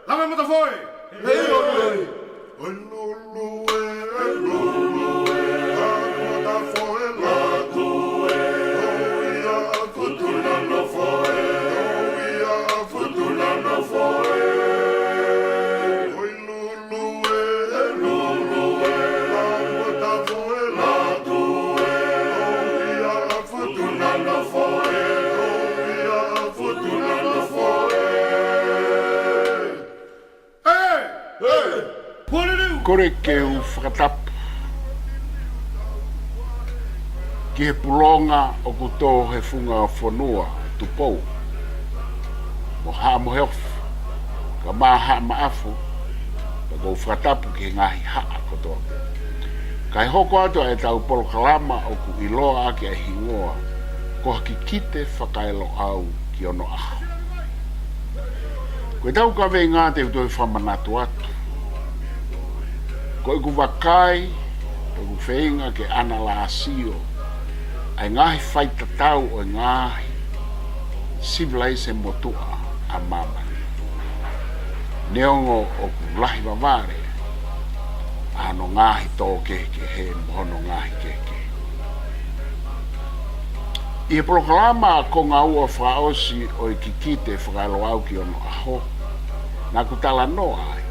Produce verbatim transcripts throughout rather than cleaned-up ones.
Lave matafoe! Hei, oi, oi! Oi, lulu e, oi, lulu e, lave matafoe, latu e, oi, ia, futu na nofoe, oi, ia, futu na nofoe. Oi, lulu e, oi, lulu e, lave matafoe, latu e, oi, ia, futu na nofoe, oi, ia, futu na nofoe. Kole ke u fakatapu ki he pulonga ʻoku tō he funga fonua, Tupou mo Haʻa Moheofo, kae ʻumaʻā Haʻa Maʻafu, pea ʻoku ou fakatapu ki he ngaahi haʻa kotoa pē. Kae hoko atu ʻa ʻetau polokalama ʻoku ʻiloa ʻaki ʻa e hingoa ko ha kikite fakaeloʻau ki onoʻaho. Ko ʻetau kaveinga te u toe fakamanatu atu, ko ʻeku vakai, ko ʻeku feinga ke ʻanalāsio ʻa e ngaahi faitatau ʻo e ngaahi sivilaise motuʻa ʻa māmani. Neongo ʻoku lahi vavale ʻa hono ngaahi tō kehekehe mo hono ngaahi kehekehe. ʻI he polokalama konga ua fakaʻosi ʻo e kikite fakaeloʻau ki onoʻaho, naʻa ku talanoa ai,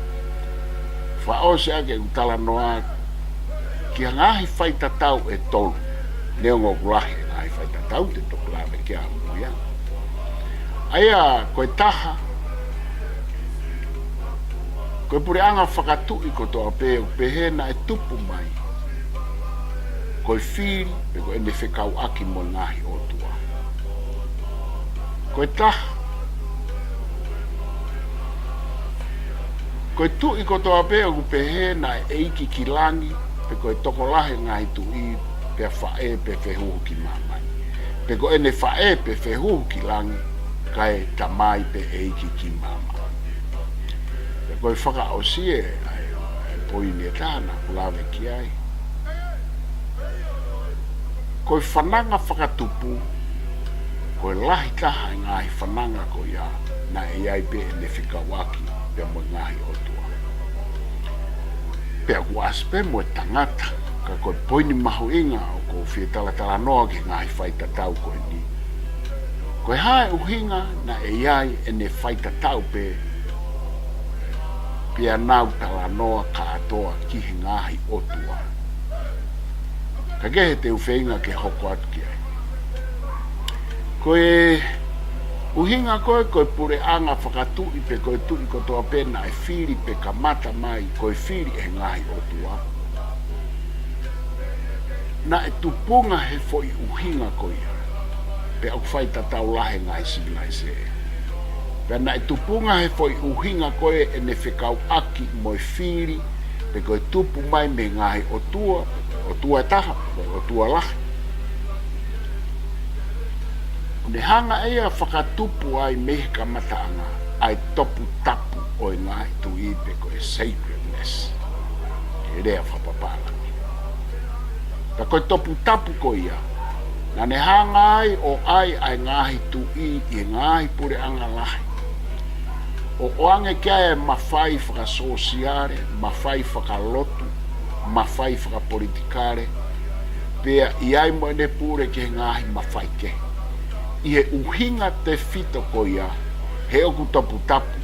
fakaʻosi ʻaki ʻeku talanoa ki he ngaahi faitatau ʻe tolu. Neongo ʻoku lahi e ngaahi faitatau te u toki lave ki ai ʻamui ange. ʻA ia, ko e taha, ko e puleʻanga fakatuʻi kotoa pē ʻoku pehē naʻe tupu mai ko e fili pe ko ʻene fekauʻaki mo e ngaahi ʻotua. Ko e taha, ko e tuʻi kotoa pē ʻoku pehē naʻe ʻeiki ki langi, pe ko e tokolahi e ngaahi tuʻi, pea faʻē pe fehuhu ki māmani, pe ko ʻene faʻē pe fehuhu ki langi, kae tamai pe ʻeiki ki māmani. Pea ko e fakaʻosi ē ʻa e, ʻa e poini ʻe taha naʻa ku lave ki ai. Ko e fananga fakatupu, ko e lahi taha e ngaahi fananga ko ia, naʻe ʻi ai pē ʻene fekauʻaki pea mo e ngaahi ʻotua. Pea ʻoku ʻasi pē mo e tangata, ka ko e poini mahuʻinga ʻoku ou fie talatalanoa ki he ngaahi faitatau ko eni. Ko e hā e ʻuhinga naʻe ʻi ai ʻene faitatau pē, pea nau talanoa kātoa ki he ngaahi ʻotua? Ka kehe te u feinga ke hoko atu ki ai. Ko e ʻuhinga ko ē, ko e puleʻanga fakatuʻi pe ko e tuʻi kotoa pē naʻe fili pe kamata mai ko e fili ʻe he ngaahi ʻotua, naʻe tupunga he foʻi ʻuhinga ko ia, pea ʻoku faitatau lahi e ngaahi sivilaise. Pea naʻe tupunga he foʻi ʻuhinga ko ē ʻene fekauʻaki mo e fili, pe ko e tupu mai mei he ngaahi ʻotua, ʻotua ʻe taha, pe ko e ʻotua lahi. ʻO ne hanga ʻe ia ʻo fakatupu ai mei he kamataʻanga ʻa e toputapu ʻo e ngaahi tuʻi pe ko e sacredness, he lea fakapapālangi. Ka ko e toputapu ko ia, naʻa ne hanga ai ʻo ʻai ʻa e ngaahi tuʻi ʻi he ngaahi puleʻanga lahi, ʻo ʻoange ki ai e mafai fakasōsiale, mafai fakalotu, mafai fakapolitikale, pea ʻi ai mo ʻene pule ki he ngaahi mafai kehe. ʻI he ʻuhinga tefito ko ia, he ʻoku toputapu,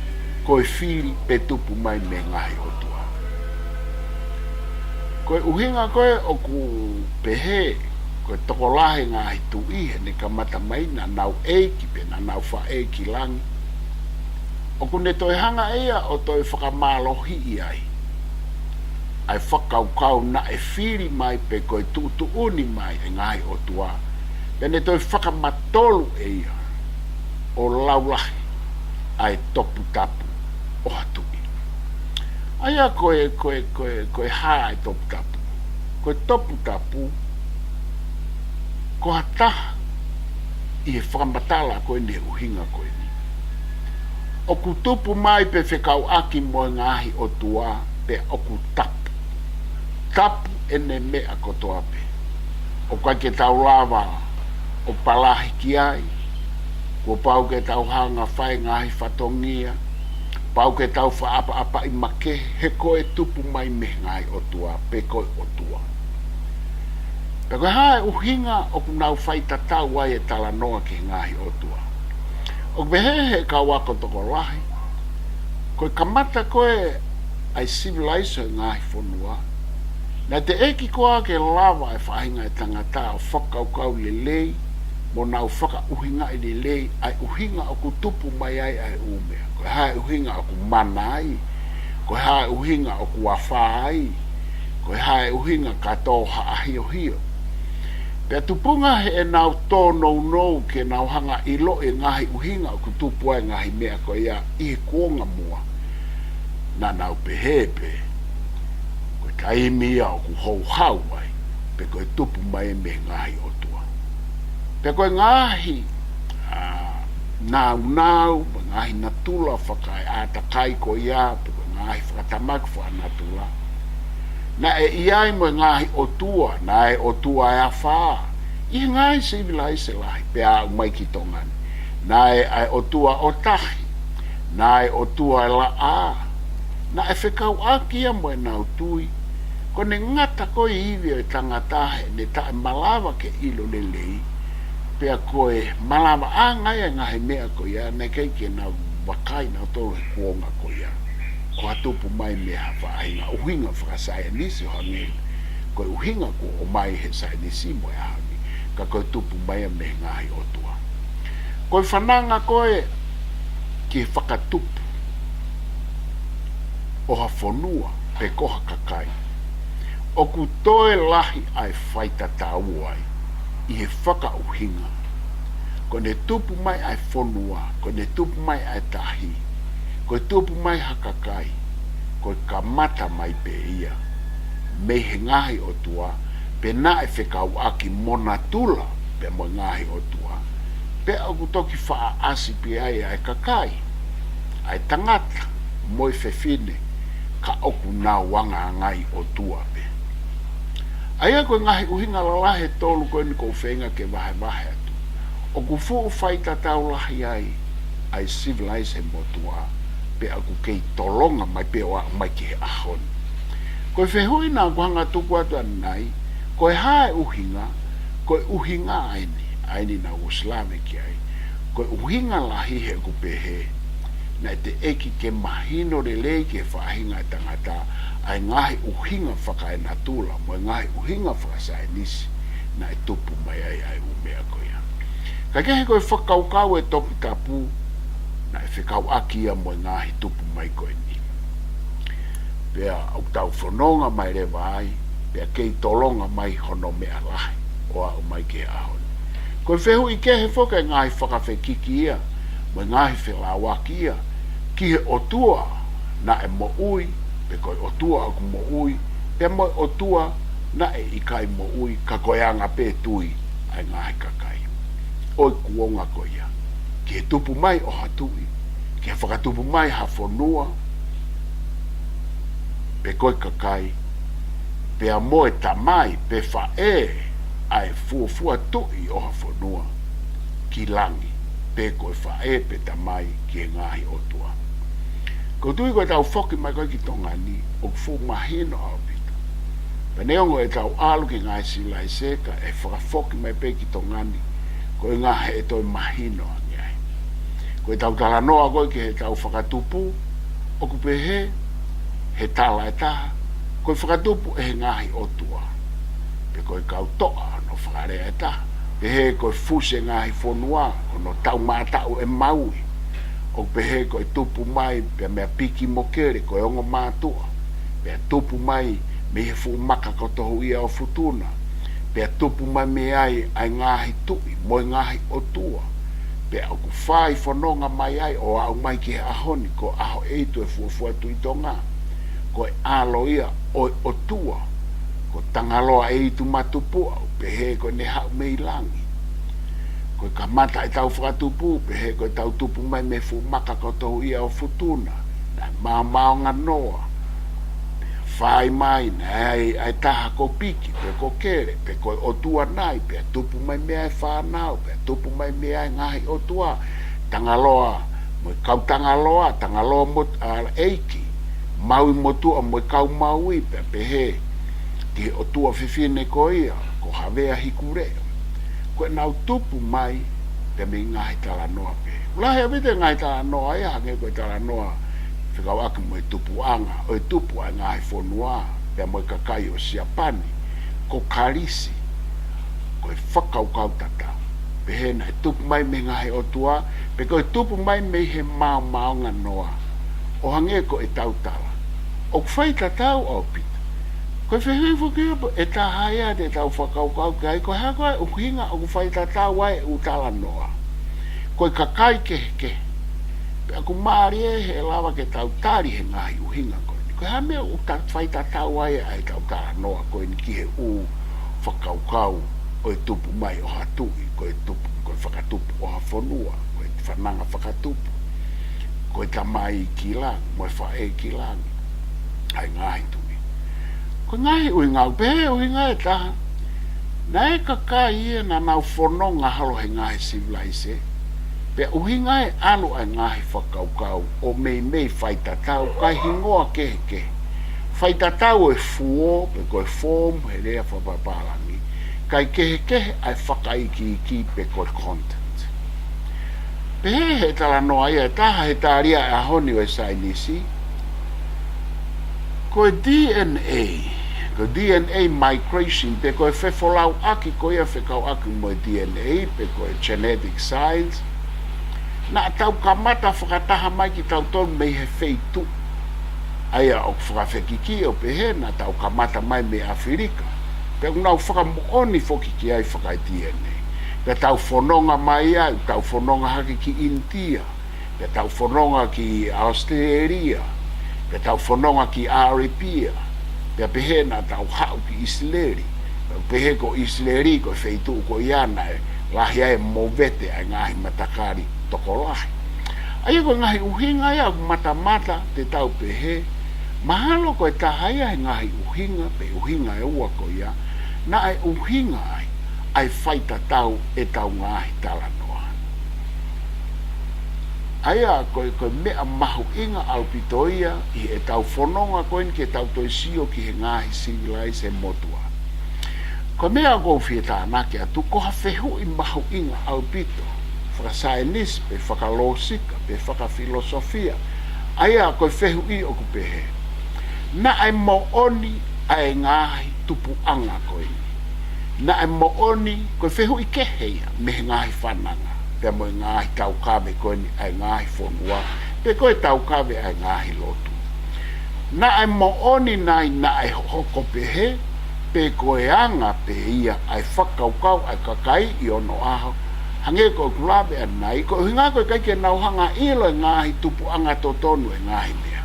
ko e fili pe tupu mai mei he ngaahi ʻotua. Ko e ʻuhinga ko ē ʻoku pehē, ko e tokolahi e ngaahi tuʻi heʻene kamata mai naʻa nau ʻeiki pe naʻa nau faʻē ki langi, ʻoku ne toe hanga ʻe ia ʻo toe fakamālohiʻi ai ʻa e fakakaukau naʻe fili mai pe ko e tuʻutuʻuni mai e ngaahi ʻotua, pea ne toe fakamatolu ʻe ia ʻo laulahi ʻa e toputapu ʻo ha tuʻi. ʻA ia ko e, ko e, ko e, ko e hā e toputapu? Ko e toputapu, ko ha taha ʻi he fakamatala ko eni he ʻuhinga ko eni, ʻoku tupu mai pe fekauʻaki mo e ngaahi ʻotua, pea ʻoku tapu. Tapu ʻene meʻa kotoa pē. ʻOku ʻikai ke tau lava ʻo palahi ki ai. Kuo pau ke tau hanga ʻo fai e ngaahi fatongia. Pau ke tau fakaʻapaʻapaʻi makehe he ko e tupu mai mei he ngaahi ʻotua, pe ko e ʻotua. Pea ko e hā e ʻuhinga ʻoku nau faitatau ai e talanoa ki he ngaahi ʻotua? ʻOku pehē ʻe he kau ako tokolahi, ko e kamata ko ē ʻa e sivilaise ʻo e ngaahi fonua, naʻe teʻeki koā ke lava e faʻahinga ʻo e tangata ʻo fakakaukau lelei, mo nau fakaʻuhingaʻi lelei ʻa e ʻuhinga ʻoku tupu mai ai ʻa e ʻū meʻa. Ko e hā e ʻuhinga ʻoku mana ai, ko e hā e ʻuhinga ʻoku afā ai, ko e hā e ʻuhinga ka tō ha ʻahiohio. Pea tupunga heʻenau tōnounou ke nau hanga ʻo ʻiloʻi e ngaahi ʻuhinga ʻoku tupu ai e ngaahi meʻa ko ia ʻi he kuonga muʻa, naʻa nau pehē pē, ko e taimi ia ʻoku houhau ai, pe ko e tupu mai mei he ngaahi ʻotua. Pea ko e ngaahi, ā, nāunau, mo e ngaahi natula fakaeʻātakai ko ia, pe ko e ngaahi fakatamaki fakanatula, naʻe ʻi ai mo e ngaahi ʻotua, naʻe ʻotua e afā ʻi he ngaahi sivilaise lahi, pea aʻu mai ki Tonga ni. Naʻe ʻa e ʻotua ʻo tahi, naʻe ʻotua e laʻā, naʻe fekauʻaki ia mo ʻenau tui. Ko ʻene ngata ko e ivi ʻo e tangata heʻene taʻemalava ke ʻilo lelei, pea ko e malavaʻanga ia e ngaahi meʻa ko ia, naʻe ʻikai ke nau vakai nautolu he kuonga ko ia ko ha tupu mai mei ha faʻahinga ʻuhinga fakasaienisi ʻo hangē ko e ʻuhinga kuo ʻomai he saienisi mo e ʻaho ni, ka ko e tupu mai ia mei he ngaahi ʻotua. Ko e fananga ko ē ki he fakatupu ʻo ha fonua pe ko ha kakai, ʻoku toe lahi ʻa e faitatau ai ʻi he fakaʻuhinga. Ko ʻene tupu mai ʻa e fonua, ko ʻene tupu mai ʻa e tahi, ko e tupu mai ha kakai, ko e kamata mai pē ia mei he ngaahi ʻotua, pe naʻe fekauʻaki mo natula pea mo e ngaahi ʻotua, pea ʻoku toki faʻa ʻasi pē ai ʻa e kakai, ʻa e tangata mo e fefine, ka ʻoku nau angaangai ʻotua pē. ʻA ia ko e ngaahi ʻuhinga lalahi ʻe tolu ko eni ʻoku ou feinga ke vahevahe atu, ʻoku fuʻu faitatau lahi ai ʻa e sivilaise motuʻa, pea ʻoku kei tolonga mai pē ʻo aʻu mai ki he ʻaho ni. Ko e fehuʻi naʻa ku hanga ʻo tuku atu ʻanenai, ko e hā e ʻuhinga? Ko e ʻuhinga ʻa eni, ʻa eni naʻa ku ʻosi lave ki ai. Ko e ʻuhinga lahi he ʻoku pehē, naʻe teʻeki ke mahino lelei ki he faʻahinga ʻo e tangata ʻa e ngaahi ʻuhinga fakaenatula mo e ngaahi ʻuhinga fakasaienisi naʻe tupu mai ai ʻa e ʻū meʻa ko ia. Ka kehe ko e fakakaukau ʻa e toputapu, naʻe fekauʻaki ia mo e ngaahi tupu mai ko eni. Pea ʻoku tau fononga mai leva ai, pea kei tolonga mai hono meʻa lahi ʻo aʻu mai ki he ʻaho ni. Ko e fehuʻi kehe foki ʻa e ngaahi fakafekiki ia mo e ngaahi felauaki ia ki he ʻotua naʻe moʻui, pe ko e ʻotua ʻoku moʻui, pea mo e ʻotua naʻe ʻikai moʻui, ka ko e anga pē tui ʻa e ngaahi kakai ʻo e kuonga ko ia ki he tupu mai ʻo ha tuʻi, ki he fakatupu mai ha fonua, pe ko e kakai, pea mo e tamai pe faʻē ʻa e fuofua tuʻi ʻo ha fonua ki langi, pe ko e faʻē pe tamai ki he ngaahi ʻotua. ʻOku ou tui ko ʻetau foki mai ko ē ki Tonga ni, ʻoku fuʻu mahino ʻaupito. Pea neongo ʻetau ʻalu ki he ngaahi sivilaise, ka ʻe fakafoki mai pē ki Tonga ni, ko e ngaahi ʻe toe mahino ange ai. Ko ʻetau talanoa ko ē ki heʻetau fakatupu, ʻoku pehē he tala ʻe taha, ko e fakatupu ʻe he ngaahi ʻotua, pe ko e kau toʻa, hono fakalea ʻe taha. Pehē ko e fusi e ngaahi fonua, hono taumātaʻu ʻe Maui. ʻOku pehē ko e tupu mai pea mei a Piki mo Kele, ko e ongo mātuʻa, pea tupu mai mei he fuʻu maka ko Tohuʻia ʻo Futuna, pea tupu mai mei ai ʻa e ngaahi tuʻi mo e ngaahi ʻotua, pea ʻoku fai fononga mai ai ʻo aʻu mai ki he ʻaho ni, ko ʻAhoʻeitu e fuofua Tuʻi Tonga. Ko e ʻalo ia ʻo e ʻotua ko Tangaloa ʻEitumātupuʻa, ʻoku pehē ko ʻene haʻu mei langi. Ko e kamata ʻetau fakatupu, pehē ko ʻetau tupu mai mei he fuʻu maka ko Tohuʻia ʻo Futuna, naʻe maomaonganoa. Pea fai mai, naʻe ʻi ai ʻa e taha ko Piki, pe ko Kele, pe ko e ʻotua nai, pea tupu mai mei ai e fānau, pea tupu mai mei ai e ngaahi ʻotua. Tangaloa mo e kau Tangaloa, Tangaloa mo ʻa ʻEiki, Maui Motuʻa mo e kau Maui, pea pehē ki he ʻotua fefine ko ia, ko Havea Hikuleʻo. Ko ʻenau tupu mai pea mei he ngaahi talanoa pē. Lahi ʻaupito e ngaahi talanoa ia, hangē ko e talanoa fekauʻaki mo e tupuʻanga ʻo e tupu ʻa e ngaahi fonua pea mo e kakai ʻo Siapani, ko Kalisi, ko e fakakaukau tatau. Pehē naʻe tupu mai mei he ngaahi ʻotua, pe ko e tupu mai mei he maomaonganoa. ʻO hangē ko ʻetau tala, ʻoku faitatau ʻaupito. Ko e fehuʻi foki ia ʻe taha ia te tau fakakaukau ki ai, ko e hā koā e ʻuhinga ʻoku faitatau ai e ʻū talanoa? Ko e kakai kehekehe. Pea ʻoku mālie he lava ke tau tali he ngaahi ʻuhinga ko eni. Ko e hā e meʻa ʻoku ta-, faitatau ai ʻa ʻetau talanoa ko eni ki he ʻū fakakaukau ʻo e tupu mai ʻo ha tuʻi, ko e tupu, ko e fakatupu ʻo ha fonua, ko e fananga fakatupu, ko e tamai ki langi, mo e faʻē ki langi, ʻa e ngaahi tuʻi. Ko e ngaahi ʻuhinga, ʻoku pehē ʻuhinga ʻe taha, naʻe kakai ia naʻa nau fononga holo he ngaahi sivilaise, pea ʻuhinga e ʻalu ʻa e ngaahi fakakaukau ʻo meimei faitatau, kae hingoa kehekehe. Faitatau e fuo, pe ko e form, he lea fakapapālangi, kae kehekehe ʻa e fakaikiiki pe ko e content. Pehē he talanoa ia ʻe taha he tali ʻa e ʻaho ni ʻo e saienisi, ko e D N A, ko e D N A migration, pe ko e fefolauʻaki ko ia fekauʻaki mo e D N A, pe ko e genetic science, naʻa tau kamata fakataha mai kitautolu mei he feituʻu. ʻA ia ʻoku fakafekikiʻi ʻo pehē naʻa tau kamata mai mei ʻAfilika. Pea ʻoku nau fakamoʻoni foki ki ai faka-D N A. Pea tau fononga mai ai, tau fononga hake ki ʻInitia, pea tau fononga ki ʻAositelēlia, pea tau fononga ki ʻAlepia, pea pehē naʻa tau haʻu ki ʻIsileli. Pea pehē ko ʻIsileli, ko e feituʻu ko ia naʻe lahi ai e movete ʻa e ngaahi matakali tokolahi. ʻA ia ko e ngaahi ʻuhinga ia ʻoku matamata te tau pehē, mahalo ko e taha ia he ngaahi ʻuhinga, pe ʻuhinga ʻe ua ko ia, naʻe ʻuhinga ai ʻa e faitatau ʻetau ngaahi talanoa. ʻA ia ko e, ko e meʻa mahuʻinga ʻaupito ia ʻi heʻetau fononga ko eni ke tau toe sio ki he ngaahi sivilaise motuʻa. Ko e meʻa ʻoku ou fie tānaki atu, ko ha fehuʻi mahuʻinga ʻaupito, fakasaienisi, pe fakalōsika, pe fakafilosofia. ʻA ia ko e fehuʻi ʻoku pehē, naʻe moʻoni ʻa e ngaahi tupuʻanga ko eni? Naʻe moʻoni, ko e fehuʻi kehe ia mei he ngaahi fananga, pea mo e ngaahi taukave ko eni ʻa e ngaahi fonua, pe ko e taukave ʻa e ngaahi lotu. Naʻe moʻoni nai naʻe hoko pehē, pe ko e anga pē ia ʻa e fakakaukau ʻa e kakai ʻi onoʻaho, hangē ko ʻeku lave ʻanenai, ko e ʻuhinga ko e ʻikai ke nau hanga ʻilo e ngaahi tupuʻanga totonu e ngaahi meʻa.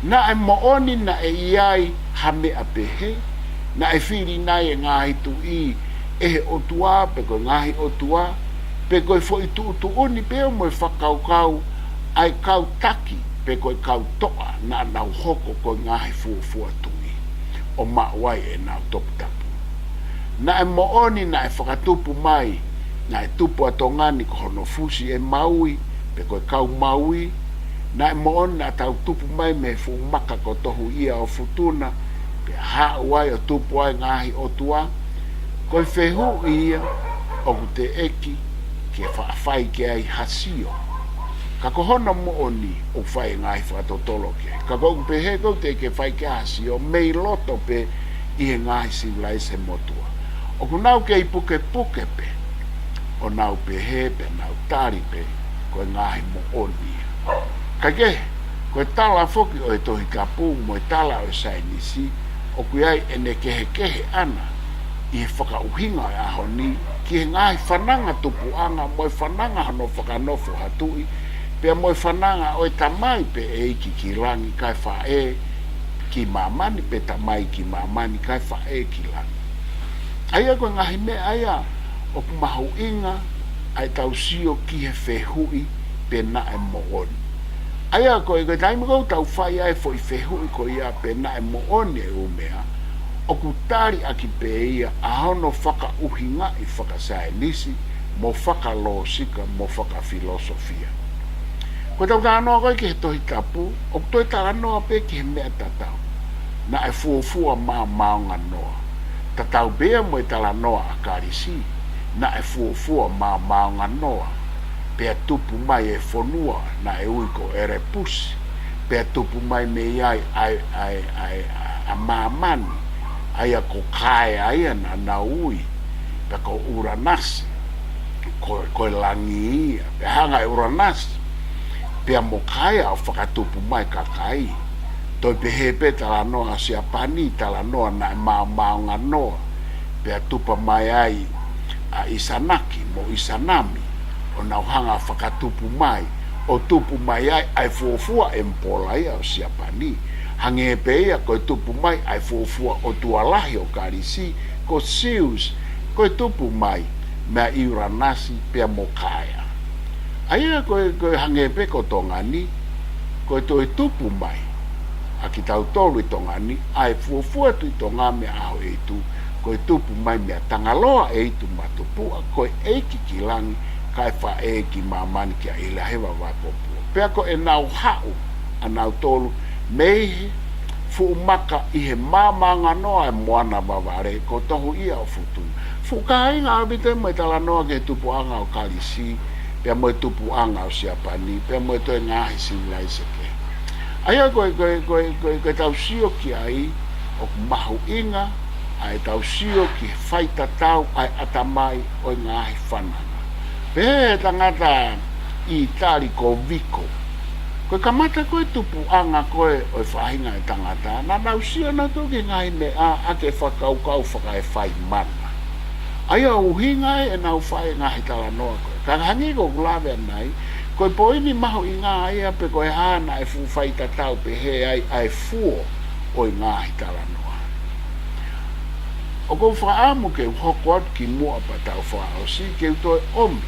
Naʻe moʻoni naʻe ʻi ai ha meʻa pehē, naʻe fili nai e ngaahi tuʻi ʻe he ʻotua, pe ko e ngaahi ʻotua, pe ko e foʻi tuʻutuʻuni pē mo e fakakaukau ʻa e kau taki, pe ko e kau toʻa naʻa nau hoko ko e ngaahi fuofua tuʻi ʻo maʻu ai ʻenau toputapu. Naʻe moʻoni naʻe fakatupu mai, naʻe tupu ʻa Tonga ni ko hono fusi ʻe Maui, pe ko e kau Maui. Naʻe moʻoni naʻa tau tupu mai mei he fuʻu maka ko Tohuʻia ʻo Futuna, pea haʻu ai ʻo tupu ai ngaahi ʻotua. Ko e fehuʻi ia ʻoku teʻeki ke faʻa fai ki ai ha sio. Ka ko hono moʻoni ʻoku fai e ngaahi fakatotolo ki ai. Ka ko ʻeku pehē ʻoku teʻeki ke fai ki ai ha sio mei loto pē ʻi he ngaahi sivilaise motuʻa. ʻOku nau kei pukepuke pē, ʻo nau pehē pē, nau tali pē, ko e ngaahi moʻoni ia. Kae kehe, ko e tala foki ʻo e Tohi Tapu mo e tala ʻo e saienisi, ʻoku ʻi ai ʻene kehekehe ʻana ʻi he fakaʻuhinga ʻo e ʻaho ni ki he ngaahi fananga tupuʻanga mo e fananga hono fakanofo ha tuʻi, pea mo e fananga ʻo e tamai pe ʻeiki ki langi kae faʻē ki māmani, pe tamai ki māmani kae faʻē ki langi. ʻA ia ko e ngaahi meʻa ia ʻoku mahuʻinga ʻa ʻetau sio ki he fehuʻi pe naʻe moʻoni. ʻA ia ko e, ko e taimi ʻoku tau fai ai e foʻi fehuʻi ko ia pe naʻe moʻoni e ʻū meʻa, ʻoku tali ʻaki pē ia ʻa hono fakaʻuhingaʻi fakasaienisi, mo fakalōsika, mo fakafilosofia. Ko ʻetau talanoa ko ē ki he Tohi Tapu, ʻoku toe talanoa pē ki he meʻa tatau. Naʻe fuofua maomaonganoa. Tatau pē ia mo e talanoa ʻa Kalisi, naʻe fuofua maomaonganoa. Pea tupu mai e fonua, naʻe ui ko ʻElepusi. Pea tupu mai mei ai ʻa e, ʻa e, ʻa e, ʻa māmani, ʻa ia ko Kaea ia naʻa nau ui. Pea ko ʻUlanasi, ko, ko e langi ia. Pea hanga ʻe ʻUlanasi, pea mo Kaea ʻo fakatupu mai kakai. Toe pehē pē talanoa ʻa Siapani, talanoa naʻe maomaonganoa. Pea tupu mai ai ʻa ʻIsanaki mo ʻIsanami, ʻo nau hanga ʻo fakatupu mai, ʻo tupu mai ai ʻa e fuofua ʻemipola ia ʻo Siapani. Hangē pē ia ko e tupu mai ʻa e fuofua ʻotua lahi ʻo Kalisi, ko Siusi, ko e tupu mai meia ʻUlanasi pea mo Kaea. ʻA ia ko e, ko e hangē pē ko Tonga ni, ko e toe tupu mai ʻa kitautolu ʻi Tonga ni, ʻa e fuofua Tuʻi Tonga mei he ʻAhoʻeitu, ko e tupu mai meia Tangaloa ʻEitu Matupuʻa, ko e ʻeiki ki langi, kae fai ʻeiki māmani kia ʻIlaheva Vaipopua. Pea ko ʻenau haʻu ʻanautolu mei he fuʻu maka ʻi he maomaonganoa ʻo e Moana Vavale, ko Tohuʻia ʻo Futuna. Fuʻu kāinga ʻaupito ia mo e talanoa ki he tupuʻanga ʻo Kalisi, pea mo e tupuʻanga ʻo Siapani, pea mo e toe ngaahi sivilaise kehe. ʻA ia ko e, ko e, ko e, ko e, ko ʻetau sio ki ai, ʻoku mahuʻinga ʻa ʻetau sio ki he faitatau ʻa e ʻatamai ʻo e ngaahi fananga. Pehē ʻe he tangata ʻItali ko Viko, ko e kamata ko ē tupuʻanga ko ē ʻo e faʻahinga ʻo e tangata, naʻa nau sio nautolu ki he ngaahi meʻa ʻaki e fakakaukau fakaefaimana. ʻA ia ʻuhinga ē ʻenau fai e ngaahi talanoa ko ē. Ka hangē ko ʻeku lave ʻanenai, ko e poini mahuʻinga ia pe ko e hā naʻe fuʻu faitatau pehē ai ʻa e fuo ʻo e ngaahi talanoa. ʻOku ou fakaʻamu ke u hoko atu ki muʻa pea tau fakaʻosi ke u toe ʻomi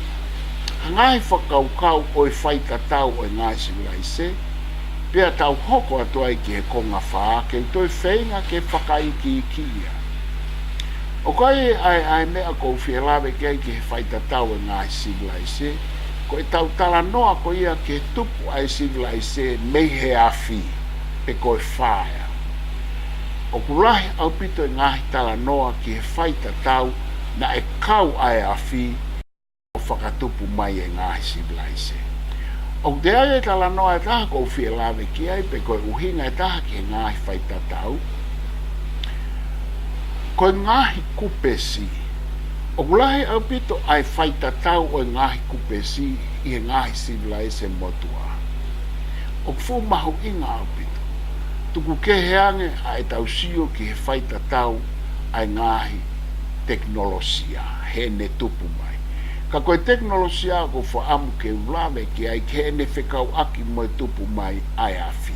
ha ngaahi fakakaukau ʻo e faitatau ʻo e ngaahi sivilaise, pea tau hoko atu ai ki he konga fā ke u toe feinga ke fakaikiiki ia. ʻOku ʻi ai ʻa e, ʻa e meʻa ʻoku ou fie lave ki ai ki he faitatau ʻo e ngaahi sivilaise, ko ʻetau talanoa ko ia ki he tupu ʻa e sivilaise mei he afi, pe ko e fire. ʻOku lahi ʻaupito e ngaahi talanoa ki he faitatau naʻe kau ʻa e afi ʻo fakatupu mai e ngaahi sivilaise. ʻOku ʻi ai e talanoa ʻe taha ʻoku ou fie lave ki ai pe ko e ʻuhinga ʻe taha ki he ngaahi faitatau. Ko e ngaahi kupesi. ʻOku lahi ʻaupito ʻa e faitatau ʻo e ngaahi kupesi ʻi he ngaahi sivilaise motuʻa. ʻOku fuʻu mahuʻinga ʻaupito. Tuku kehe ange ʻa ʻetau sio ki he faitatau ʻa e ngaahi tekinolosia heʻene tupu mai. Ka ko e tekinolosia ʻoku ou fakaʻamu ke u lave ki ai ki heʻene fekauʻaki mo e tupu mai ʻa e afi,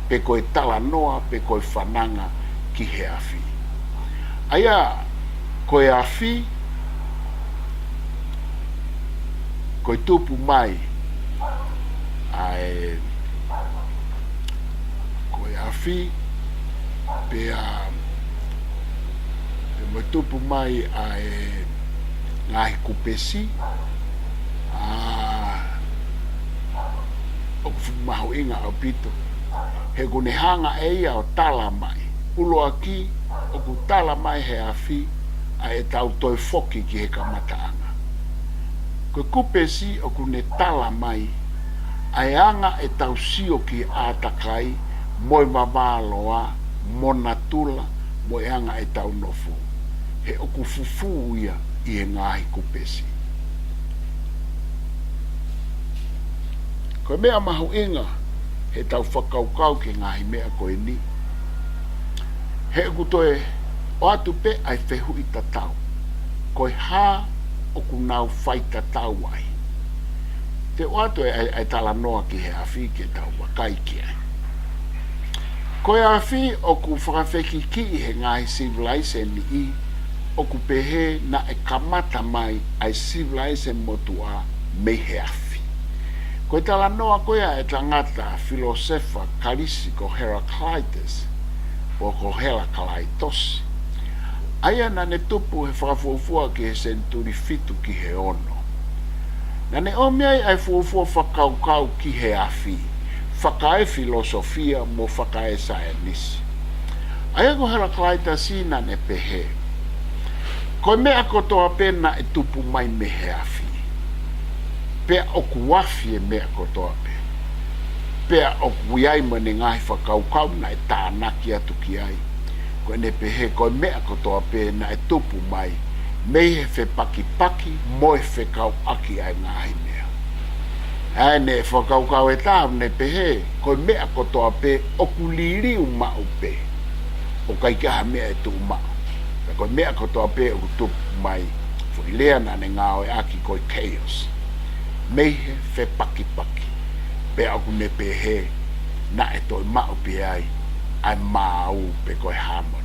pe ko e talanoa, pe ko e fananga ki he afi. ʻA ia, ko e afi, ko e tupu mai ʻa e, ko e afi, pea, pea mo e tupu mai ʻa e ngaahi kupesi, ʻa, ʻoku fuʻu mahuʻinga ʻaupito. He ʻoku ne hanga ʻe ia ʻo tala mai. ʻUluaki, ʻoku tala mai he afi ʻa ʻetau toe foki ki he kamataʻanga. Ko e kupesi ʻoku ne tala mai ʻa e anga ʻetau sio ki he ʻātakai, mo e vavā loa, mo natula, mo e anga ʻetau nofo. He ʻoku fufū ia ʻi he ngaahi kupesi. Ko e meʻa mahuʻinga heʻetau fakakaukau ki he ngaahi meʻa ko eni, he ʻoku toe ʻoatu pē ʻa e fehuʻi tatau. Ko e hā ʻoku nau faitatau ai? Te u ʻoatu e, e, e talanoa ki he afi ke tau vakai ki ai. Ko e afi ʻoku fakafekikiʻi he ngaahi sivilaise niʻihi, ʻoku pehē naʻe kamata mai ʻa e sivilaise motuʻa mei he afi. Ko e talanoa ko ia ʻa e tangata filōsefa Kalisi ko Heraclitus, ʻo ko Helakalaitosi. ʻA ia naʻa ne tupu he fakafuofua ki he senituli fitu ki he ono. Naʻá ne ʻomi ai ʻa e fuofua fakakaukau ki he afi, fakaefilosofia mo fakaesaienisi. ʻA ia ko Helakalaitasi naʻá ne pehē, ko e meʻa kotoa pē naʻe tupu mai mei he afi. Pea ʻoku afi e meʻa kotoa pē. Pea ʻoku ʻi ai mo ʻene ngaahi fakakaukau naʻe tānaki atu ki ai. Ko ʻene pehē ko e meʻa kotoa pē naʻe tupu mai mei he fepakipaki mo e fekauʻaki ʻa e ngaahi meʻa. ʻA ʻene fakakaukau ʻe taha naʻá ne pehē, ko e meʻa kotoa pē ʻoku liliu maʻu pē. ʻOku ʻikai ke ʻi ai ha meʻa ʻe tuʻu maʻu. Pea ko e meʻa kotoa pē ʻoku tupu mai, foʻi lea naʻá ne ngāueʻaki ko e chaos. Mei he fepakipaki. Pea ʻoku ne pehē, naʻe toe maʻu pē ai ʻa e maau pe ko e harmony.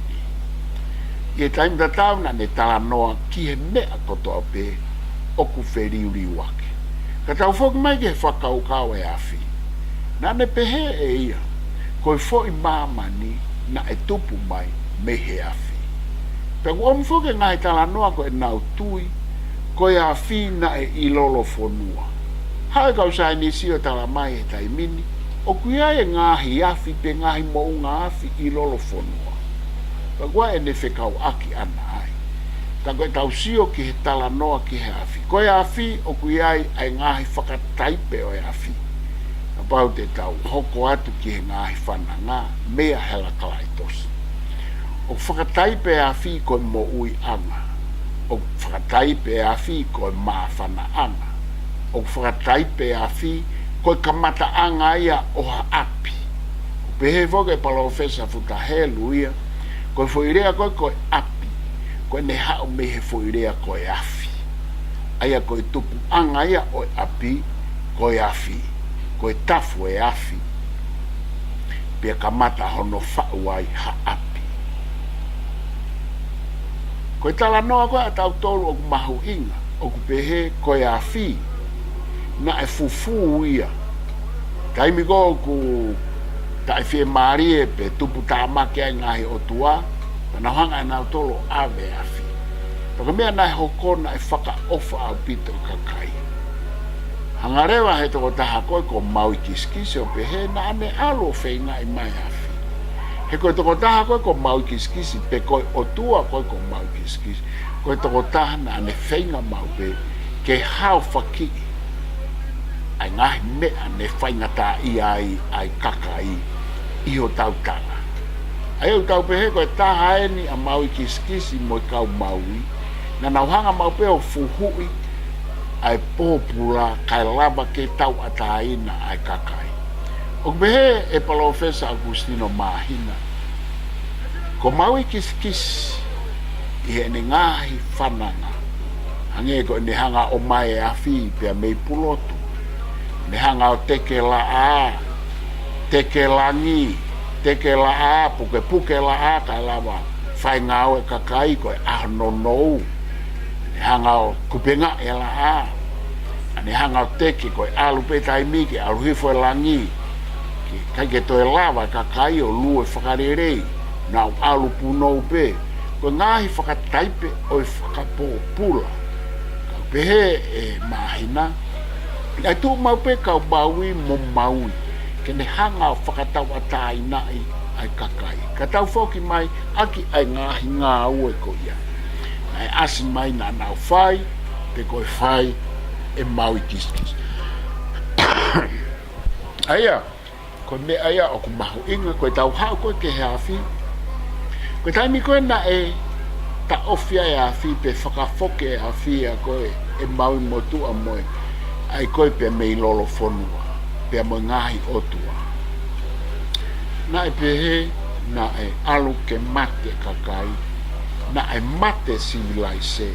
ʻI he taimi tatau naʻá ne talanoa ki he meʻa kotoa pē ʻoku feliuliuaki. Ka tau foki mai ki he fakakaukau ʻo e afi. Naʻá ne pehē ʻe ia, ko e foʻi māmani naʻe tupu mai mei he afi. Pea ʻoku ʻomi foki e ngaahi talanoa ko ʻenau tui, ko e afi naʻe ʻi Lolofonua. Haʻu e kau saienisi ʻo tala mai he taimi ni, ʻoku ʻi ai e ngaahi afi pe ngaahi moʻunga afi ʻi Lolofonua. Pea ko e ʻene fekauʻaki ʻana ai. Ka ko ʻetau sio ki he talanoa ki he afi. Ko e afi ʻoku ʻi ai ʻa e ngaahi fakataipe ʻo e afi. Kapau te tau hoko atu ki he ngaahi fananga, meia Helakalaitosi. ʻOku fakataipe e afi ko e moʻuiʻanga. ʻOku fakataipe e afi ko e māfanaʻanga. ʻOku fakataipe e afi ko e kamataʻanga ia ʻo ha ʻapi. ʻOku pehē foki ʻe Palōfesa Futa Helu ia, ko e foʻi lea ko ē ko e ʻapi, ko ʻene haʻu mei he foʻi lea ko e afi. ʻA ia ko e tupuʻanga ia ʻo e ʻapi, ko e afi, ko e tafu e afi, pea kamata hono faʻu ai ha ʻapi. Ko e talanoa ko ē ʻa tautolu ʻoku mahuʻinga, ʻoku pehē ko e afi, naʻe fufū ia. Taimi ko ē ʻoku taʻefiemālie pe tuputāmaki ai e ngaahi ʻotua, pea nau hanga ʻe nautolu ʻo ʻave e afi. Pea ko e meʻa naʻe hoko naʻe fakaʻofa ʻaupito e kakai. Hanga leva he tokotaha ko ē ko Maui Kisikisi ʻo pehē naʻá ne ʻalu ʻo feingaʻi mai e afi. He ko e tokotaha ko ē ko Maui Kisikisi, pe ko e ʻotua ko ē ko Maui Kisikisi, ko e tokotaha naʻá ne feinga maʻu pē ke haofakiʻi ʻa e ngaahi meʻa ne faingataʻaʻia ai ʻa e kakai ʻi hotau tala. ʻA ia ʻoku tau pehē ko e taha eni ʻa Maui Kisikisi mo e kau Maui, naʻa nau hanga maʻu pē ʻo fuhuʻi ʻa e pōpula kae lava ke tauʻatāina ʻa e kakai. ʻOku pehē ʻe Palōfesa ʻOkusitino Māhina, ko Maui Kisikisi ʻi heʻene ngaahi fananga, hangē ko ʻene hanga ʻo ʻomai e afi pea mei Pulotu, ne hanga ʻo teke laʻā, teke langi, teke laʻā, pukepuke laʻā kae lava fai ngāue e kakai ko e ʻaho nounou. Ne hanga ʻo kupengaʻi e laʻā. ʻA ne hanga ʻo teke ko e ʻalu pē taimi ke ʻalu hifo e langi, ke ʻikai ke toe lava e kakai ʻo lue fakalelei, nau ʻalu punou pē. Ko e ngaahi fakataipe ʻo e fakapōpula. Ka ʻoku pehē ʻe Māhina, naʻe tuʻu maʻu pē kau Maui mo Maui ke ne hanga ʻo fakatauʻatāinaʻi ʻa e kakai. Ka tau foki mai ʻaki ʻa e ngaahi ngāue ko ia naʻe ʻasi mai naʻa nau fai, pe ko e fai ʻe Maui Kisikisi. ʻA ia, ko e meʻa ia ʻoku mahuʻinga, ko ʻetau haʻu ko ē ki he afi. Ko e taimi ko ē naʻe taʻofi ai e afi pe fakafoki e afi ʻa ko ē ʻe Maui Motuʻa mo e, ʻa ia ko ē pea mei Lolofonua, pea mo e ngaahi ʻotua. Naʻe pehē, naʻe ʻalu ke mate kakai, naʻe mate sivilaise,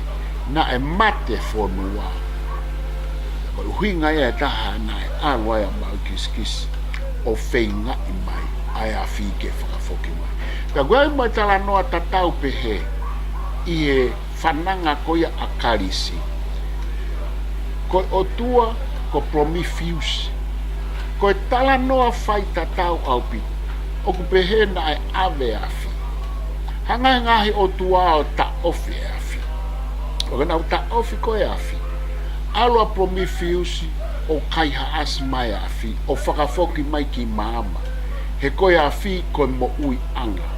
naʻe mate fonua. Ko e ʻuhinga ia ʻe taha naʻe ʻalu ai ʻa Maui Kisikisi ʻo feingaʻi mai ʻa e afi ke fakafoki mai. Ka ʻoku ʻi ai mo e talanoa tatau pehē ʻi he fananga ko ia ʻa Kalisi. Ko e ʻotua ko Prometheus. Ko e talanoa faitatau ʻaupito. ʻOku pehē naʻe ʻave e afi. Hanga ʻe he ngaahi ʻotua ʻo taʻofi e afi. ʻO ka nau taʻofi ko ē e afi, ʻAlu ʻa Prometheus ʻo kaihaʻasi mai ʻa e afi, ʻo fakafoki mai ki māmani. He ko e afi ko e moʻuiʻanga.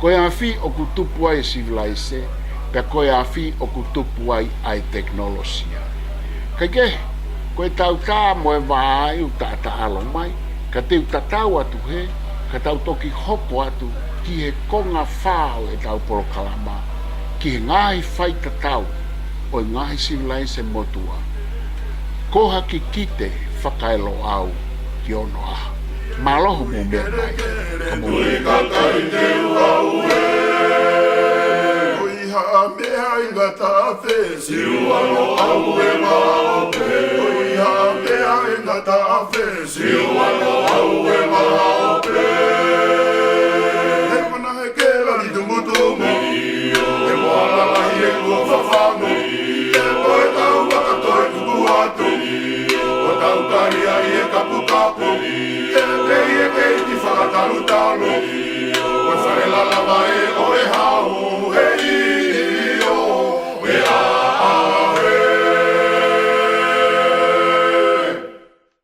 Ko e afi ʻoku tupu ai e sivilaise, pea ko e afi ʻoku tupu ai ʻa e tekinolosia. Kaikehe, ko e tautā mo e vā ʻoku taʻataʻalo mai, ka te u tatau atu hē, ka tau toki hoko atu ki he konga fā ʻo ʻetau polokalama, ki he ngaahi faitatau ʻo e ngaahi sivilaise motuʻa. Ko ha kikite fakaeloʻau ki onoʻaho. Mālō hoʻomou meʻa mai. Ka mou meʻa.